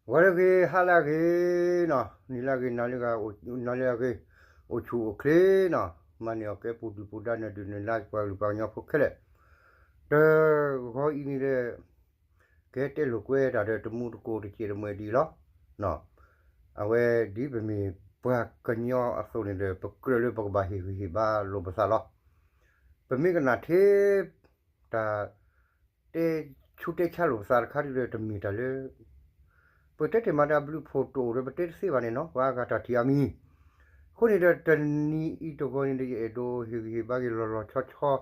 ဂီၤလၢအဂ့ၤ ဟါလၢအဂ့ၤနီၤ, နံၤလၢအဂ့ၤ နၤလၢအဂ့ၤ အိၣ်ဆူၣ်အိၣ်ချ့နီၤ, မၤန့ၢ်အီၣ်ကဲပူၤဒုၣ်ပူၤဒါ နဒုၣ်နဒါ ပှၤကလုာ်ပှၤကညီဖိခဲလၢာ်, တဂီၤအံၤန့ၣ်ဒီး ကဟဲတဲလိာ်ကွဲတၢ်ဒီးတမူတကိးတစဲးတမှဲၤဒ်အံၤလီၤ. အဝဲဒ်ပမ့ၢ်ပှၤကညီအသိးန့ၣ်ဒီး ပကြၢးလၢပကဘၣ်ဟ့ၣ်ဂံၢ်ဟ့ၣ်ဘါလိာ်ပသးလီၤ. ပမ့ၢ်ကနၣ်ထဲ တၢ် တဲဆူးတဲဆါလိာ်ပသးတခါဒ်ဒီး တမ့ၢ်တၢ်လၢ ပတဲတ့ၢ်မၤတၢ်ဘျုးဖှိၣ်တအိၣ်ဒီး ပတဲတသ့ဘၣ်န့ၣ်နီၤ, ပှၤအါဂၤတၢ်ထံၣ်အါမံၤ. အဃိန့ၣ်ဒီး တနံၤအံၤတဂီၤန့ၣ်ဒီး ယအဲၣ်ဒိးဟ့ၣ်ဂံၢ်ဟ့ၣ်ဘါက့ၤလီၤလီၤဆီဆီ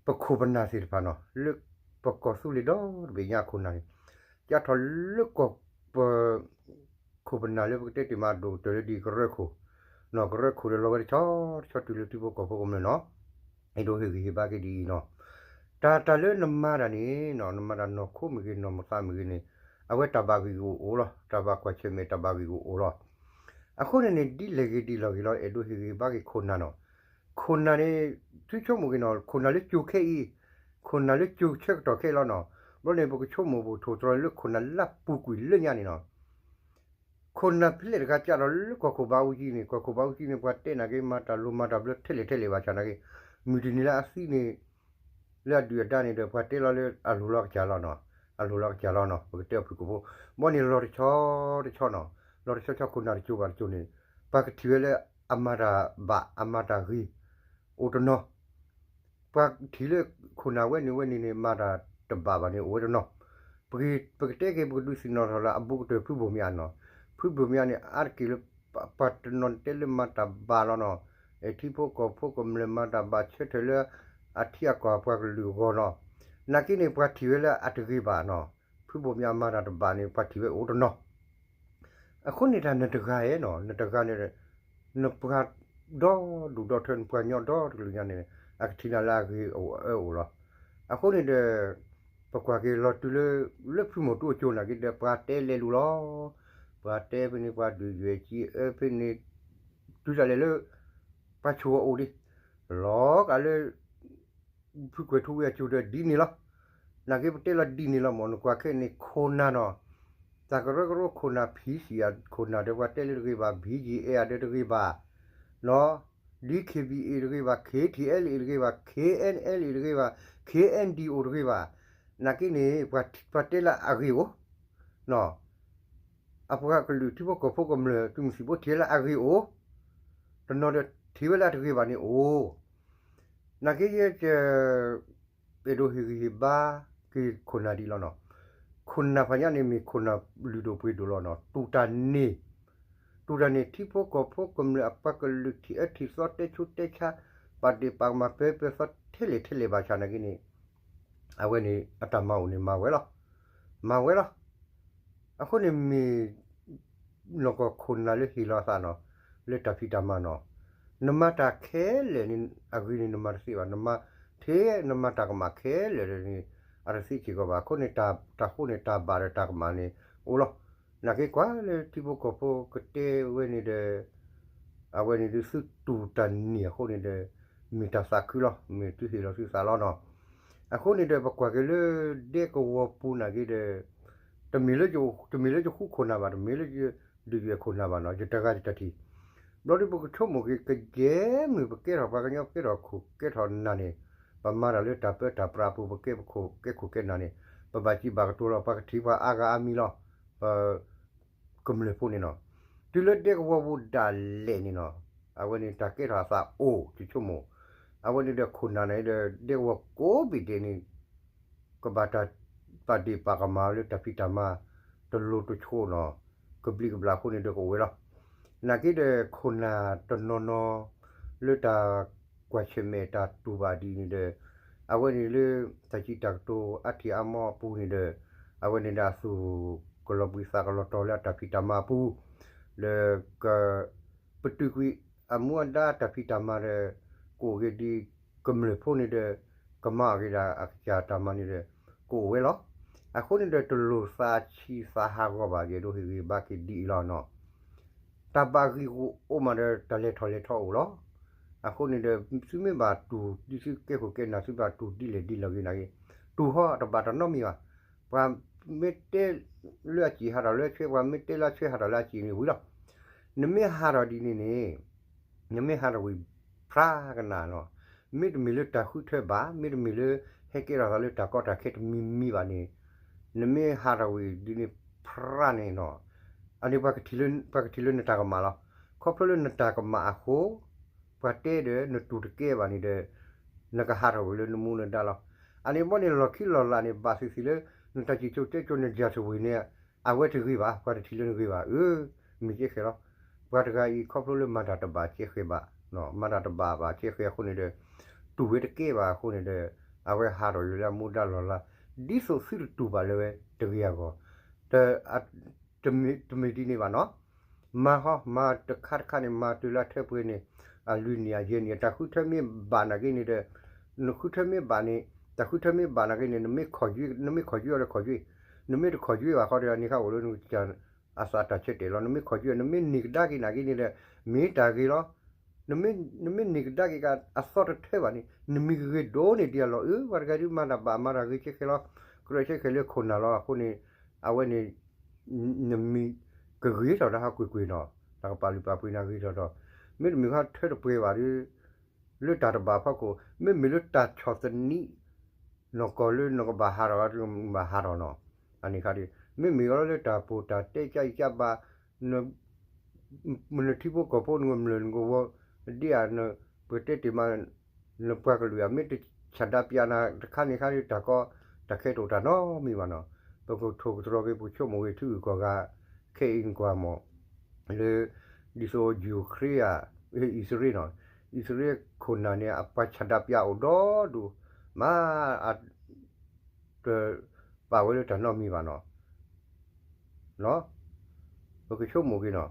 ပခိၣ်ပနၢ်သ့ၣ်တဖၣ်နီၤ, လၢပကီၢ်သူလ့ၤဒီတဘ့ၣ်ညါအခိၣ်နၢ်န့ၣ် ကၢ်ထီၣ်လၢကီၢ်ပ ခိၣ်ပနၢ်လၢပကတဲတ့ၢ်မးဒိၣ်ကတၢၢ်လၢဒ်ကရၢခိၣ်, ကရၢခိၣ်ဒီးလီၤဝဲတဆီတဆီတုၤလၢထံဖိကီၢ်ဖိကမျၢၢ်နီၤ, အဲၣ်ဒိးဟ့ၣ်ဂံၢ်ဟ့ၣ်ဘါက့ၤဒ်အံၤနီၤ. တၢ်တၢ်လၢနမၤတၢ်န့ၣ်နီၤ, နမၤတၢ်နီၢ်ခိမ့ၢ်ဂ့ၤ နီၢ်မသးမ့ၢ်ဂ့ၤန့ၣ် အဝဲတၢ်ဘၣ်ဂ့ၢ်ကအိၣ်လီၤ, တၢ်ဘၣ်ကွၢ်ဆၢၣ်မဲာ်တၢ်ဘၣ်ဂ့ၢ်ကအိၣ်လီၤ. အဃိန့ၣ်န့ၣ် ဒ်လဲၣ်ဂ့ၤဒ်လဲၣ်ဂ့ၤလီၤ အဲၣ်ဒိးဟ့ၣ်ဂံၢ်ဟ့ၣ်ဘါက့ၤခိၣ်နၢ်နီၤ. ခိၣ်နၢ်န့ၣ် သုဆိကမိၣ်က့ၤနီၤ, ခိၣ်နၢ်လၢကၠိခဲအံၤ, ခိၣ်နၢ်လၢကၠိဆၢကတီၢ်ခဲအံၤလီၤနီၤ. ဘျီန့ၣ် ပကဆိကမိၣ်ပကထိၣ်သတြီၤလၢခိၣ်နၢ်လၢပူၤကွံာ်လၢညါန့ၣ်နီၤ. ခိၣ်နၢ်ဖဲလဲၣ်တဂၤကၢ်ထီၣ်လၢကီၢ်ခိၣ်ဘးအူကၠံန့ၣ်, ကီၢ်ခိၣ်ဘးအူကၠံန့ၣ် ပှၤတဲနာ်က့ မၤတၢ်လိၤမၤတၢ်ဘျၢထဲလဲၣ်ထဲလဲၣ်ဘၣ်ဆၣ်နာ်က့, မုၢ်တနံၤလၢအသံန့ၣ် လၢအဒုၣ်အဒါန့ၣ်ဒီး ပှၤတဲလီၤလၢအလိၤလီၤကစၢ်လီၤနီၤ, အလိၤလီၤကစၢ်လီၤနီၤ, ပကတဲအဖုၣ်ကိာ်ဖိ, ဘီန့ၣ်လီၤတဆီတဆီနီၤ, လီၤတဆီဆီခိၣ်နၢ်တစိၤဘၣ်တစိၤန့ၣ်, ပှၤကထံၣ်ဝဲလၢအမၤတၢ်ဘၣ် အမၤတၢ်ဂ့ၤ အိၣ်တနီၤ ပှၤထံၣ်လၢခိၣ်နၢ်ဝဲန့ၣ်ဝဲန့ၣ်န့ၣ် မၤတၢ်တဘၣ်ဘၣ်န့ၣ် အိၣ်ဝဲတနီၤ. ပကတဲက့ၤ ပကဒုးသ့ၣ်နီၣ်ထီၣ်လၢအဘူးကတၢၢ်ဖုဘိၣ်မၠးနီၤ. ဖုဘိၣ်မၠးန့ၣ် အါတက့ၢ်လၢ ပှၤတနီၤတဲလၢမၤတၢ်ဘၣ်လီၤနီၤ. အဲၣ်ထံဖိကီၢ်ဖိကမျၢၢ်မၤတၢ်ဘၣ်ဆၢထၢၣ်လၢအထံအကီၢ်ပှၤကလုာ်အဂီၢ်နီၤ. နာ်က့န့ၣ် ပှၤထံၣ်ဝဲလၢအတဂ့ၤဘၣ်နီၤ. ဖုဘိၣ်မၠးမၤတၢ်တဘၣ်န့ၣ် ပှၤထံၣ်ဝဲအိၣ်တနီၤ. အဃိန့ၣ်တၢ်နတဂၤဧဲနီၤ, နတဂၤန့ၣ် နပှၤဒီဒူၣ်ဒီထၢ နပှၤကညီဒီတကလုာ်ညါန့ၣ် အကထံၣ်နၤလၢအဂ့ၤအဝဲအိၣ်လီၤ. အဃိန့ၣ်ဒီး ပကွၢ်က့ၤလီၤတုၤလၢ လၢဖုမိၢ်တူအကၠိနာ်က့ဒီး ပှၤတဲလဲၤလူၤလီၤ. ပှၤတဲဖဲန့ၣ် ပှၤဒုးယွဲၢ်ကံအၢဖဲန့ၣ် တုၤဒၣ်လဲာ်လၢ ပှၤဆိၣ်အအိၣ်ဒံး လီၤကးလၢ ဖုကွဲၤထူဝ့ၢ်အကၠိဒီးဒ်န့ၣ်လီၤ. နာ်က့ပတဲလီၤဒ်န့ၣ်လီၤမၢ်, နကွၢ်ခဲအံၤန့ၣ် ခိၣ်နၢ်နီၤ, တၢ်ကရၢကရိခိၣ်နၢ် ဖံဆံးအခိၣ်နၢ်ဒီး ပှၤတဲလၢတဂ့ၤဘၣ်, ဘံကံအဲအဒီးတဂ့ၤဘၣ်, နီၤ, ဒ် ခ့ဘံအ့ တဂ့ၤဘၣ်, ခ့ထံအဲလ်အ့ တဂ့ၤဘၣ်, ခ့အဲၣ်အဲလ်အ့ တဂ့ၤဘၣ်, ခ့အဲၣ်အဲလ်အ့ တဂ့ၤဘၣ်, နာ်က့န့ၣ် ပှၤတဲလၢအဂ့ၤအိၣ်, နီၤ အပှၤကလုာ်ထံဖိကီၢ်ဖိကမျၢၢ် သုးမုၢ်သံၣ်ဘိထံၣ်လၢအဂ့ၤအိၣ်, တနီၤဒီးထံၣ်ဝဲလၢအတဂ့ၤဘၣ်န့ၣ်အိၣ်, နာ်က့ယဲ အဲၣ်ဒိးဟ့ၣ်ဂံၢ်ဟ့ၣ်ဘါက့ၤခိၣ်နၢ်ဒ်လီၤနီၤ. ခိၣ်နၢ်ဖးညါန့ၣ် မ့ၢ်ခိၣ်နၢ်လုၢ်ဒိၣ်ပှ့ၤဒိၣ်လီၤနီၤ. တူၢ်တၢ်န့ၣ် တူၢ်တၢ်န့ၣ် ထံဖိကီၢ်ဖိကမျၢၢ်အပှၤကလုာ်ထံၣ်အၢထံၣ်သီတဲဆူးတဲဆါ ပာ်ဒ့ၣ်ပာ်ကမၣ်ပၢပၢသီထဲလဲၣ်ထဲလဲၣ်ဘၣ်ဆၣ်နာ်က့န့ၣ် အဝဲန့ၣ် အတၢ်မၤအိၣ်န့ၣ် မၤဝဲလီၤ. မၤဝဲလီၤ. အဃိန့ၣ်မ့ၢ် နီၢ်ကီၢ်ခိၣ်နၢ်လၢဟ့ၣ်လီၤအသးနီၤ, လၢတၢ်ဖံးတၢ်မၤနီၤ, နမၤတၢ်ခဲလၢာ်န့ၣ် အဂ့ၤန့ၣ် နမၤတသ့ဘၣ်, နမၤထဲနမၤတၢ်ကမၣ်ခဲလၢာ်န့ၣ် အတသ့စ့ၢ်ကီးဘၣ်. အဃိန့ၣ် တၢ်ဃိန့ၣ် တၢ်ဘၣ်ဒီးတၢ်ကမၣ်န့ၣ်အိၣ်လီၤ. နာ်က့ကွၢ်လၢထံဖိကီၢ်ဖိကတဲဝဲန့ၣ်ဒီး အဝဲန့ၣ်ဒုးသုတူၢ်တၢ်န့ၣ်အဃိန့ၣ်ဒီး မ့ၢ်တၢ်သးခုလီၤ, မ့ၢ်သုဟ့ၣ်လီၤသုသးလီၤနီၤ. အဃိန့ၣ်ဒီး ပကွၢ်က့ၤလၢဒဲကဝီၤပူၤနာ်က့ဒီး တမ့ၢ်လၢ တမ့ၢ်လၢယဃူခိၣ်နၢ်ဘၣ်, တမ့ၢ်လၢယဒုးယွဲၢ်ခိၣ်နၢ်ဘၣ်နီၤ, ယတဂၤယတၢ်ထံၣ်. ဘျီဒုးပကဆိကမိၣ်က့ၤ ကယဲၢ်မုၢ်ပကဲထီၣ်ပှၤကညီ ပကဲထီၣ်ခိၣ်ကဲထီၣ်နၢ်န့ၣ်, ပမၤတၢ်လၢတၢ်ပၢတၢ်ပြးအပူၤ ပကဲပခိၣ်ကဲခိၣ်ကဲနၢ်န့ၣ် ပဘၣ်စံးဘၣ်ကတိၤလီၤ. ပှၤကထံၣ်ပှၤအါဂၤအါမံၤလီၤ. ပ ကမျၢၢ်ဖိန့ၣ်နီၤ, တုၤလၢဒဲကဝီၤပူၤဒၣ်လဲာ်န့ၣ်နီၤ, အဝဲန့ၣ်တၢ်ကဲထီၣ်အသးအိၣ် ယဆိကမိၣ်, အဝဲန့ၣ်ဒီးခိၣ်နၢ်န့ၣ်ဒီး ဒဲကဝီၤကိးဘ့ၣ်ဒဲးန့ၣ် ကဘၣ်တၢ်ပာ်ဒ့ၣ်ပာ်ကမၣ်လၢတၢ်ဖံးတၢ်မၤ တလိၤတဆိးနီၤ, ကဘျံးကဘျၣ်အဃိန့ၣ်ဒီးကအိၣ်ဝဲလီၤ. နာ်က့ဒီးခိၣ်နၢ်တနီၤနီၤ လၢတၢ်ကွၢ်ဆၢၣ်မဲာ်တၢ်တူၢ်ဘၣ်ဒ်န့ၣ်ဒီး အဝဲန့ၣ်လၢ တၢ်စံးတၢ်ကတိၤအါထံၣ်အါမီအပူၤန့ၣ်ဒီး အဝဲန့ၣ်ဒီးအသူၣ်ကလီၤဘှံးသးကလီၤတီၤလၢအတၢ်ဖံးတၢ်မၤအပူၤ, လၢက ပတုာ်ကွံာ်အမူအဒါတၢ်ဖံးတၢ်မၤဒီး ကအိၣ်က့ၤဒ်ကမျၢၢ်ဖိန့ၣ်ဒီး ကမၤအီၤက့ၤဒၣ်အကစၢ်တၢ်မၤန့ၣ်ဒီး ကအိၣ်ဝဲလီၤ. အဃိန့ၣ်ဒီးတလိၣ်သးဆံးသးဟးဂီၤဘၣ် ယအဲၣ်ဒိးဟ့ၣ်ဂံၢ်ဘါက့ၤဒ်အံၤလီၤနီၤ. တၢ်ဘၣ်ဂ့ၢ်ကအိၣ်မးဒီးတၢ်လဲၤထီၣ်လဲၤထီအိၣ်လီၤ. အဃိန့ၣ်ဒီး သုမ့ၢ်ဘၣ်တူၢ်ဒ်သုကဲခိၣ်ကဲနၢ် သုဘၣ်တူၢ်ဒ်လဲၣ်ဒ်လဲၣ်ဂ့ၤနာ်က့ တူၢ်ဟီတဘၣ်တၢ်နီတမံၤဘၣ်. ပှၤ မ့ၢ်တဲလၢအစံာ်ဟးထီၣ်လၢအဆၢ ပှၤမ့ၢ်တဲလၢအဆၢဟးထီၣ်လၢအစံာ်န့ၣ်ဝံၤလီၤ. နမ့ၢ်ဟးထီၣ်ဒ်န့ၣ်န့ၣ် နမ့ၢ်ဟးထီၣ်ဝံၤ ဖျါကနၣ်နီၤ, မ့တမ့ၢ်လၢတၢ်ဃုထၢဘၣ်, မ့တမ့ၢ်လၢဟဲကဲထီၣ်သးလၢတၢ်ကီတၢ်ခဲတမံၤမံၤဘၣ်န့ၣ်, နမ့ၢ်ဟးထီၣ်ဝံၤဒ်န့ၣ် ဖျါန့ၣ်နီၤ, အန့ၣ် ပှၤကထံၣ်လၢနတၢ်ကမၣ်လီၤ. ခီဖျိလၢနတၢ်ကမၣ်အဃိ ပှၤတဲဒီးနတူၢ်တကဲဘၣ်န့ၣ်ဒီး နကဟးထီၣ်ဝံၤလၢနမူနဒါလီၤ. အန့ၣ်ဘီန့ၣ် လီၢ်ခံလီၢ်လာ်န့ၣ် ဘၣ်သ့ၣ်သ့ၣ်လၢ နတၢ်စံၣ်စိၤတဲစိၤ န just ဝ့ၢ် န့ၣ် အဝဲတဂ့ၤဘၣ်, ပှၤတထံၣ်လၢနဂ့ၤဘၣ်. အၢ မ့ၢ်ကဲဃဲလီၤ. ပှၤတဂၤအံၤ ခီဖျိလၢမၤတၢ်တဘၣ်ကဲဃဲဘၣ်, မၤတၢ်တဘၣ်ဘၣ်ကဲဃဲအဃိန့ၣ်ဒီး တူၢ်ဝဲတကဲဘၣ်အဃိန့ၣ်ဒီး အဝဲဟးထီၣ်ဝံၤလၢအမူဒါလီၢ်လၢ်, ဒ်သိးသုတတူၢ်ဘၣ်လၢၤဝဲတဂ့ၤအဂီၢ်, တ တမ့ၢ်ဒ်န့ၣ်ဘၣ်နီၤ. မၤဟီ မၤတခါတခါန့ၣ် မၤတုၤလၢအထၢပှဲၤန့ၣ် အလွံၢ်နံၣ်အယဲၢ်နံၣ် တၢ်ဃုထၢမ့ၢ်ဘၣ်နာ်က့န့ၣ်ဒီး နဃုထၢမ့ၢ်ဘၣ်န့ၣ် တၢ်ဃုထၢမ့ၢ်ဘၣ်နာ်က့န့ၣ် နမ့ၢ်ခီၣ်ယွံၣ် နမ့ၢ်ခီၣ်ယွံၣ်အီၤလၢခီၣ်ယွံၣ်, နမ့ၢ်တခီၣ်ယွံၣ်ဘၣ်ဃီဒီး အန့ၣ်ခါအိၣ်လၢနကစၢ်အသးတၢ်ဆၢတဲာ်လီၤ. နမ့ၢ်ခီၣ်ယွံၣ် နမ့ၢ်န့ၢ်ကဒါက့ၤနာ်က့န့ၣ်ဒီး မ့ၢ်တၢ်ဂ့ၤလီၤ. နမ့ၢ်န့ၢ်ကဒါက့ၤကအသီတထၢဘၣ်န့ၣ် နမံၤကဂ့ၤဒိၣ်န့ၢ်ဒံးအလီၢ်. အၢ ပှၤတဂၤဒုးမၤတၢ်ဘၣ်မၤတၢ်ဂ့ၤကဲဃဲလီၤ. ကြၢးကဲဃဲလၢခိၣ်နၢ်လီၤ. အဃိန့ၣ် အဝဲန့ၣ် နမံၤကဂ့ၤထီၣ်တၢ်ဟးကွ့ၢ်ကွ့ၢ်နီၤ, တၢ်ကပာ်လုၢ်ပာ်ပှ့ၤနၤဂ့ၤထီၣ်ထီၣ်, မ့တမ့ၢ်ဃီထၢတပှဲၤဘၣ်ဒီး လၢတၢ်တဘၣ်ဖီခိၣ် မ့မ့ၢ်လၢတၢ်ဆီၣ်သနံး နီၢ်ကီၢ်လၢနကဘၣ်ဟးထီၣ် ဘၣ်ဟးထီၣ်နီၤ, အန့ၣ်ခါဒီး မ့မ့ၢ်အီၤလၢတၢ်ပီးတၢ်တဲကၢ်အံၤကၢ်ဘၣ် နထံဖိကီၢ်ဖိနကမျၢၢ်နကဝီၤ ဒ်အ ပတဲတ့ၢ်မး နပှၤကလုာ်အမ့ၢ်တဆန္ဒပြနၤတခါန့ၣ်ခါဒီး တၢ်ကီတၢ်ခဲတအိၣ်တၢ်နီတမံၤဘၣ်နီၤ. ပကထိၣ်ကတြီၤက့ၤ ပကဆိကမိၣ်က့ၤထံဂုၤကီၢ်ဂၤ ခဲအံၤနကွၢ်မး လၢ ဒ်သိး ယူၤခရ့ ဧါ အံၣ်စရ့လးနီၤ, အံၣ်စရ့လးခိၣ်နၢ်န့ၣ် အပှၤဆန္ဒပြအိၣ်ဒီဒူၣ် မၤ တပာ်ဝဲလၢတၢ်နီတမံၤဘၣ်နီၤ. ပကဆိကမိၣ်က့ၤနီၤ,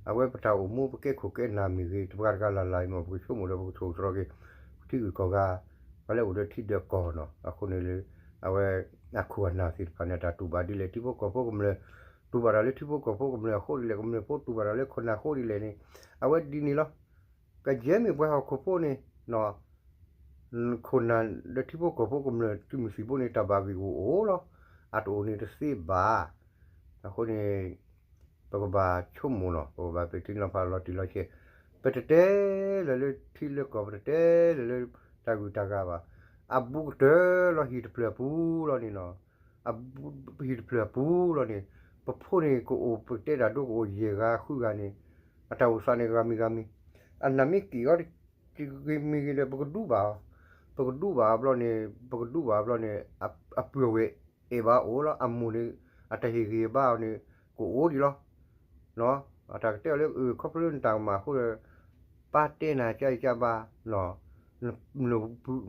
အဝဲပတၢ်အိၣ်မူပကဲခိၣ်ကဲနၢ်မ့ၢ်ဂ့ၤ တပှၤတဂၤလၢ်လၢ်အံၤမး ပကဆိကမိၣ်ဒီး ပကထိၣ်ကတြီၤက့ၤ ထံဂုၤကီၢ်ဂၤ ပှၤလၢအိၣ်ဒီးထံဒီးကီၢ်နီၤ. အဃိန့ၣ်လၢ အဝဲအခိၣ်အနၢ်သ့ၣ်တဖၣ်န့ၣ် တၢ်တူၢ်ဘၣ်ဒ်လဲၣ် ထံဖိကီၢ်ဖိကမျၢၢ် တူၢ်ဘၣ်တၢ်လၢထံဖိကီၢ်ဖိကမျၢၢ်အဃိဒ်လဲၣ် ကမျၢၢ်ဖိတူၢ်ဘၣ်တၢ်လၢခိၣ်နၢ်အဃိဒ်လဲၣ်န့ၣ် အဝဲဒ်န့ၣ်လီၤ. ကယဲၢ်မ့ၢ်ပှၤဟီၣ်ခိၣ်ဖိန့ၣ် ခိၣ်နၢ်ဒီးထံဖိကီၢ်ဖိကမျၢၢ် သုးမုၢ်သံၣ်ဘိန့ၣ် တၢ်ဘၣ်ဂ့ၢ်ကအိၣ်လီၤ. အတအိၣ်န့ၣ်တသ့ဘၣ်. အဃိန့ၣ် ပကဘၣ်ဆိကမိၣ်လီၤ. ပကဘၣ်ပဲာ်ထံနီၤဖးလီၤတံၢ်လီၤဆဲး, ပတတဲလၢၤလၢထံလၢကီၢ် ပတတဲလၢၤလၢတၢ်ဂုၤတၢ်ဂၤဘၣ်. အဘူးကတၢၢ်လီၤ ဟံၣ်တဖျၢၣ်အပူၤလီၤန့ၣ်နီၤ. အဘူး ဟံၣ်တဖျၢၣ်အပူၤလီၤန့ၣ် ပဖိန့ၣ်ကအိၣ် ပတဲတၢ်ဒိကအိၣ်ယဲၢ်ဂၤဃုဂၤန့ၣ် အတၢ်အိၣ်သးန့ၣ်ဂၤမံၤဂၤမံၤ အနၢ်မ့ၢ်က့ၤအီၤ တဂ့ၤမံၤဂ့ၤဒီး ပကဒူဘၣ်အီၤ, ပကဒူဘၣ်အီၤဘျီန့ၣ် ပကဒူဘၣ်အီၤဘျီန့ၣ် အပုၢ်အဝဲၢ်အဲၣ်ဘၣ်အိၣ်လီၤ. အမိၢ်န့ၣ် အတၢ်ဟ့ၣ်ဂံၢ်ဘါအီၤန့ၣ် ကအိၣ်ဒံးလီၤ. အတၢ်ကတဲအီၤလၢ ခီဖျိလၢနတၢ်ကမၣ်အဃိဒီး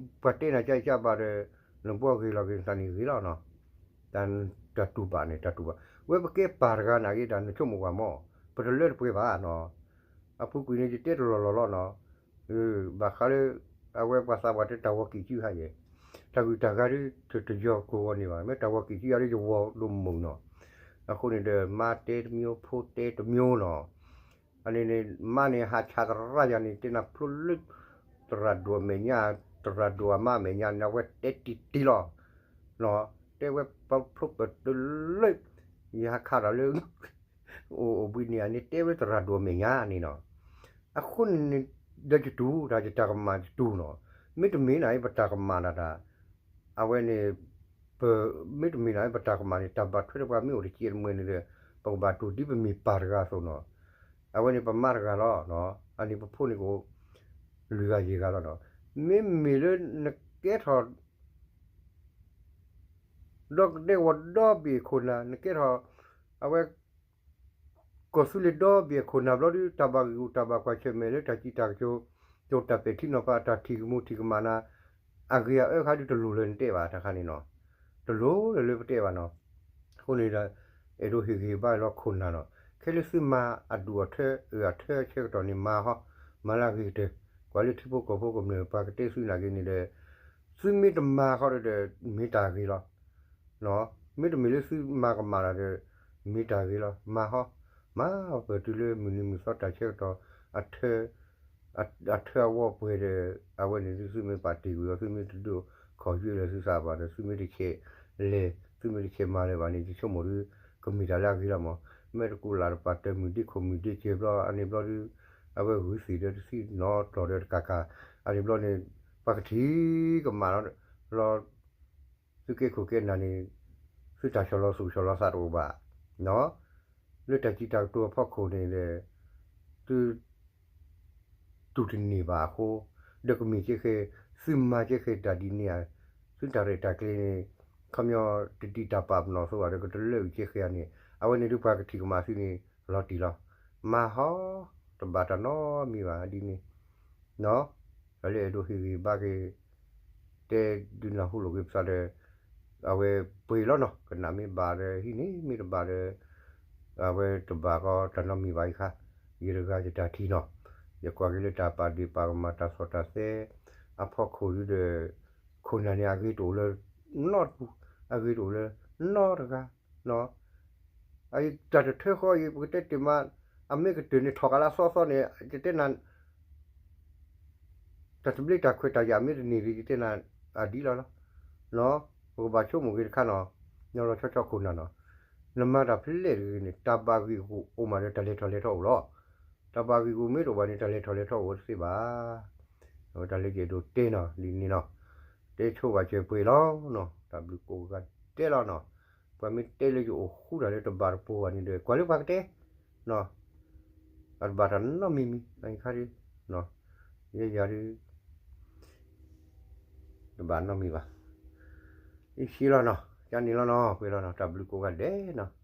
ပၢ်တဲနၤကၢ်အံၤကၢ်ဘၣ် ပှၤတဲနၤကၢ်အံၤကၢ်ဘၣ်ဒီး နဘှီဂ့ၤလီၤက့ၤနသးန့ၣ်ဂ့ၤလီၤနီၤ. တၢ်တူၢ်ဘၣ်န့ၣ် တၢ်တူၢ်ဘၣ် ဝဲပကဲပၢ်တဂၤနာ်က့ တၢ်နဆိကမိၣ်ကွၢ်မး ပတလၢတပှဲၤဘၣ်နီၤ. အပူၤကွံာ်န့ၣ် ယတဲတလီၢ်လီၢ်လီၤနီၤ. ဘၣ်ဃးလၢ အဝဲပှၤသးပှၢ်တဲတၢ်ဝီကံၣ်ကံၣ်ဟါယဲၢ် တၢ်ဂုၤတၢ်ဂၤဒ် တယီၤကိးဂီၤန့ၣ်ဘၣ် မ့ၢ်တၢ်ဝီကံၣ်ကံၣ်ဟါဒ်ယဝီၤဒိၣ်မုၢ်နီၤ. အဃိန့ၣ်ဒီး မါတဲတမျိုး ဖိတဲတမျိုးနီၤ. အန့ၣ်န့ၣ် မါန့ၣ် ဟးဆါသရၣ်ယၤန့ၣ် တဲနၤဖျိလၢ သရၣ်ဒိၣ်အမဲာ်ညါ သရၣ်ဒိၣ်အမါအမဲာ်ညါန့ၣ် အဝဲတဲတံၢ်တံၢ်လီၤ. တဲဝဲပဖျိပတုၤလၢ ယဟးခးတၢ်လၢ အိၣ်အိၣ်ဘှံးန့ၣ်န့ၣ် တဲဝဲသရၣ်ဒိၣ်အမဲာ်ညါန့ၣ်နီၤ. အဃိန့ၣ် ဒီးယတူၢ်တၢ် ယတၢ်ကမၣ်ယတူၢ်နီၤ. မ့တမ့ၢ်န့ၣ် ပတၢ်ကမၣ်ဒၣ်တၢ် အဝဲန့ၣ် ပ မ့တမ့ၢ်န့ၣ် ပတၢ်ကမၣ်န့ၣ် တၢ်ဘၣ်ထွဲဒီးပှၤမ့ၢ်အိၣ်တစဲးတမှဲၤန့ၣ်ဒီး ပကဘၣ်တူၢ်ဒ်ပမ့ၢ်ပၢ်တဂၤအသိးနီၤ. အဝဲန့ၣ်ပမါတဂၤလီၤ. အန့ၣ်ပဖိန့ၣ်ကအိၣ် လွံၢ်ဂၤယဲၢ်ဂၤလီၤနီၤ. မ့မ့ၢ်လၢနကဲထီၣ် ဒီကဒဲကဝီၤဒီဘ့ၣ်အခိၣ်နၢ် နကဲထီၣ် အဝဲ ကီၢ်သူလ့ၤဒီဘ့ၣ်အခိၣ်နၢ်ဘျီဒု တၢ်ဘၣ်ဂံၢ်ဂူာ်တၢ်ဘၣ်ကွၢ်ဆၢၣ်မဲာ်လၢတၢ်စံးတၢ်ကတိၤ ကၠိတၢ်ပဲာ်ထံနီၤဖး တၢ်ထံၣ်ကမူထံၣ်ကမၣ်နၤ အဂ့ၤအအၢခါဒု တလိၣ်လၢနတဲဘၣ်တခါန့ၣ်နီၤ. တလိၣ်လၢလၢပတဲဘၣ်နီၤ. အဃိန့ၣ်ဒီး အဲၣ်ဒိးဟ့ၣ်ဂံၢ်ဟ့ၣ်ဘါလီၤခိၣ်နၢ်နီၤ. ခဲလၢာ်သုမၤအဒူၣ်အထၢ အၢၣ်အထၢဆၢကတီၢ်န့ၣ်မၤဟီ မၤလၢအဂ့ၤကတၢၢ် ကွၢ်လၢထံဖိကီၢ်ဖိကမျၢၢ် ပှၤကတဲသုနာ်က့န့ၣ်ဒီး သုမ့ၢ်တမၤဃီဒီး မ့ၢ်တၢ်ဂ့ၤလီၤ. မ့တမ့ၢ်လၢသုမၤကမၣ်တၢ်ဒီး မ့ၢ်တၢ်ဂ့ၤလီၤ. မၤဟီ မၤပတုၤလၢမုၢ်နံၤမုၢ်သီတၢ်ဆၢကတီၢ် အထၢ အထၢအဝီပှဲၤဒီး အဝဲန့ၣ်သုမ့ၢ်ပာ်တ့ၢ်ကွံာ်အီၤ သုမ့ၢ်တဒိးခီၣ်ယွဲလၢသုသးဘၣ်ဒီး သုမ့ၢ်တဆဲးလဲၤ သုမ့ၢ်တဆဲးမၤလၢၤဘၣ်န့ၣ် ယဆိကမိၣ်ဒု ကမ့ၢ်တၢ်လၢအဂ့ၤလီၤမး. မ့ၢ်တကူၣ်လၢ်တပာ်တၢၢ်မုၢ်ဒ့ခိၣ်မုၢ်ဒ့စၢၤဘျီ အန့ၣ်ဘျီဒု အဝဲဂုာ်သ့ၣ်ဒီးတသံနီတတီၤဒီးတကးကး အန့ၣ်ဘျီန့ၣ် ပှၤကထံၣ်ကမၣ်လီၤ လီၤ သုကဲခိၣ်ကဲနၢ်န့ၣ် သုတၢ်ဆီၣ်လီၤသူၣ်ဆီၣ်လီၤသးတအိၣ်ဘၣ် လၢတၢ်စံးတၢ်ကတိၤအဖီခိၣ်န့ၣ်ဒီး သု တူၢ်တန့ၢ်ဘၣ်အဃိ, ဒီးကမ့ၢ်ကဲဃဲ, သုမၤကဲဃဲတၢ်ဒ်န့ၣ်ဧါ, သုတၢ်ရဲၣ်တၢ်ကျဲၤန့ၣ် ခီပညီတဒံးတၢ်ပာ်ပနီၣ်အသိးဘၣ်ဒီး ကတလၢအုၣ်ကဲဃဲဧါန့ၣ် အဝဲန့ၣ်ဒုပှၤကထံၣ်ကမၣ်သုန့ၣ် လီၤတံၢ်လီၤ. မၤဟီ, တဘၣ်တၢ်နီတမံၤဘၣ်ဒ်န့ၣ် တၢ်လၢအဲၣ်ဒိးဟ့ၣ်ဂံၢ်ဘါက့ၤ တဲဒုးနၢ်ဟူလိာ်က့ၤပသးဒီး အဝဲပှ့ၤလီၤနီၤ, ကနၣ်မ့ၢ်ဘၣ်ဒီးဟံးန့ၢ်, မ့ၢ်တဘၣ်ဒီး အဝဲတဘၣ်ဃီတၢ်နီတမံၤဘၣ်အံၤခါ, ယတဂၤယတၢ်ထံၣ်နီၤ, ယကွၢ်က့ၤလၢတၢ်ပာ်ဒ့ၣ်ပာ်ကမၣ်တၢ်ဆီၣ်တၢ်သဲ အဖီခိၣ်ဒုဒီး ခိၣ်နၢ်န့ၣ် အဂ့ၤတအိၣ်လၢ နီတပူၤ, အဂ့ၤတအိၣ်လၢ နီတဂၤ, တၢ်တထၢဃီအံၤ ပကတဲတ့ၢ်မး, အမ့ၢ်ကတၢၢ်န့ၣ်ထီၣ်ကးလၢအသီသီန့ၣ် ယတဲနၤ တၢ်သဘျ့တၢ်ခွဲးတၢ်ယာ်မ့ၢ်တန့ၢ်ဂ့ၤ ယတဲနၤအဒ်လီၤလီၤ. ပကဘၣ်ဆိကမိၣ်က့ၤတခါနီၤ, ညီလီၤဆီဆီခိၣ်နၢ်နီၤ, နမၤတၢ်ဖဲလဲၣ်တဂ့ၤန့ၣ် တၢ်ဘၣ်ဂံၢ်ဂူာ်အိၣ်မးဒီးတၢ်လဲၤထီၣ်လဲၤထီအိၣ်လီၤ. တၢ်ဘၣ်ဂံၢ်ဂူာ်မ့ၢ်တအိၣ်ဘၣ်န့ၣ် တၢ်လဲၤထီၣ်လဲၤထီအိၣ်တသ့ဘၣ်. အဝဲတၢ်လၢယအဲၣ်ဒိးတဲနီၤ ဒ်န့ၣ်နီၤ, တဲဆိဘၣ်စၢၤပှ့ၤလီၤနီၤ, တၢ်ဘျုးကိးဂၤဒဲးလီၤနီၤ. ပှၤမ့ၢ်တဲလၢယအိၣ်ဃူတၢ်လၢတဘၣ်တပိၤဘၣ်န့ၣ်ဒီး ကွၢ်လၢပှၤကတဲ အတဘၣ်တၢ်နီတမံၤမံၤ အံၤခါဒု ယဲယၤဒု တဘၣ်နီတမံၤဘၣ်. အံၤဆံးလီၤနီၤ, ကန့ၣ်လီၤနီၤ, ပှဲၤလီၤနီၤ, တၢ်ဘျုးကိးဂၤဒဲးနီၤ.